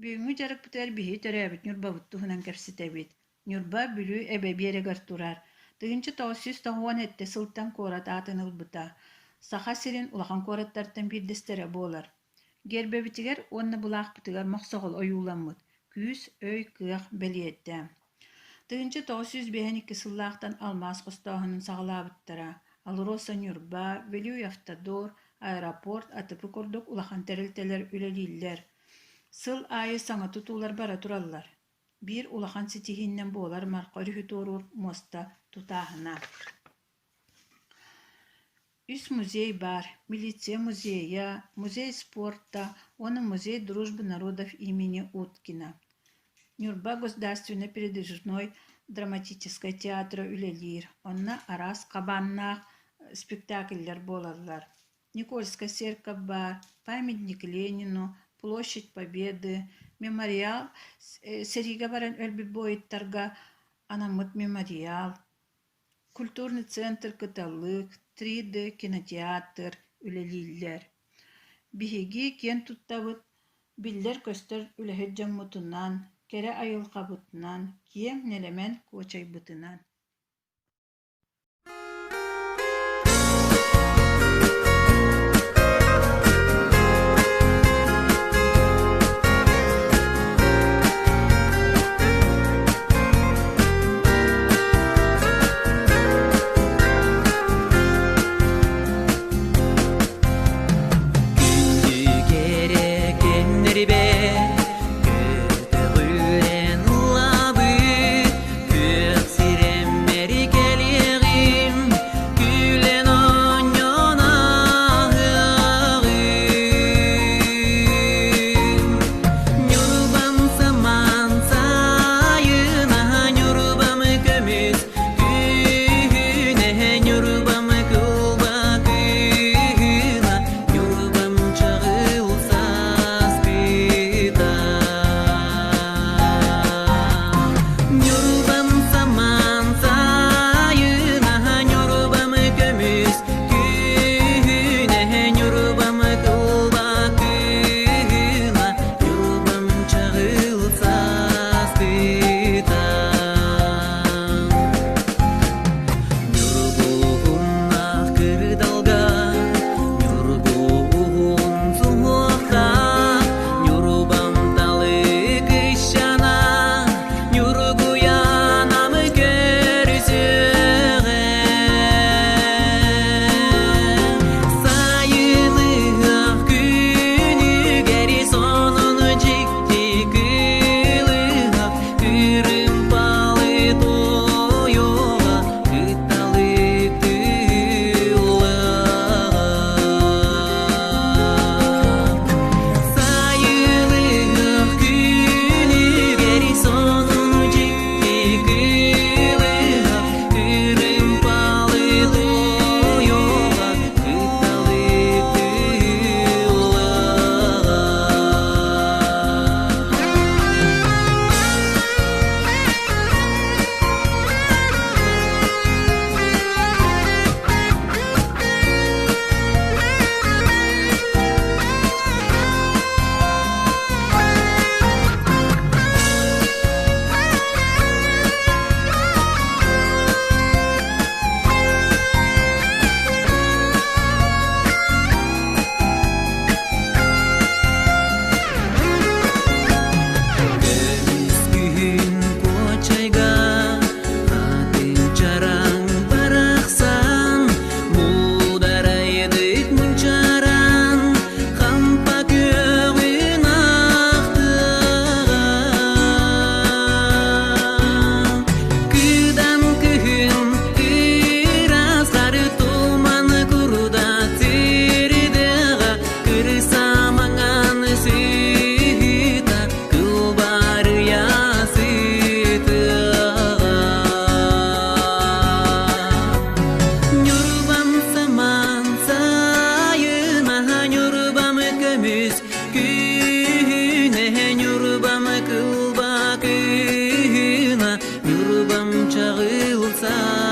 Бүгүҥҥү дьарыкпытыгар биһиги төрөөбүт Ньурбабыт туһунан кэпсэтэбит. Ньурба Бүлүү эбэ биэрэгэр турар. 1997 сылтан куорат аатын ылбыта. Саха сирин улахан куораттартан биирдэстэрэ буолар. Гиэрбэбитигэр уонна былаахпытыгар мохсоҕол ойууламмыт, күүс, өй, кыах бэлиэтэ. 1952 сыллаахтан алмаас хостооһунун саҕалаабыттара. АЛРОСА Ньурба, Вилюй-Автодор, аэропорт, АТП курдук улахан тэрилтэлэр үлэлииллэр. Сыл аайы саҥа тутуулар бара тураллар. Биир улахан ситиһиинэн буолар Марха өрүһү туоруур муоста тутааһына. Үс музей баар: Милиция музейа, Музей спорта уонна Музей дружбы народов имени Уткина. Ньурба государственнай передвижной драматическай театра үлэлиир, онно араас хабааннаах спектакльлэр буолаллар. Никольская церковь баар, памятник Ленину, Площадь Победы, мемориал сэриигэ баран өлбүт буойуттарга анаммыт мемориал, Культурный центр «Кыталык», 3D кинотеатр үлэлииллэр. Биһиги киэн туттабыт биллэр-көстөр үлэһит дьоммутунан, кэрэ айылҕабытынан, киэҥ нэлэмэн куочайбытынан. Күндү кэрэ көтөҕүллэн ылабыт күөх сирэммэри кэлиэҕим күлэн оонньоон ааһыаҕым Ньурбам самаан сайына Ньурбам көмүс күһүнэ Ньурбам кылба кыһына Ньурбам чаҕыл сааскыта Ньурбам самаан сайына Ньурбам көмүс күһүнэ Ньурбам кылба кыһына Ньурбам чаҕыл сааскыта Ньургуһуннаах кырдалга Ньургуһун суһуохтаах Ньурбам талык ищана Ньургуйаанам көрүсүөҕэ Сайыныах күнүгэр сонун дьикти кылыһах Кырыымпалы тойуга кыталык тыыллаҕа Сайылыах күнүгэр сонун дьикти кылыһах Кырыымпалы тойуга кыталык тыыллаҕа Көмүс күһүн куочайга атын чараҥ барахсан муударайдык мунчааран хампа күөҕүн ахтыаҕа Кыдан күһүн ыраас туман курда тирдэҕэ кырса маҥан сыта кылбарыйа сытыаҕа Ньурбам самаан сайына Ньурбам көмүс күһүнэ Ньурбам кылба кыһына Ньурбам чаҕыл саа.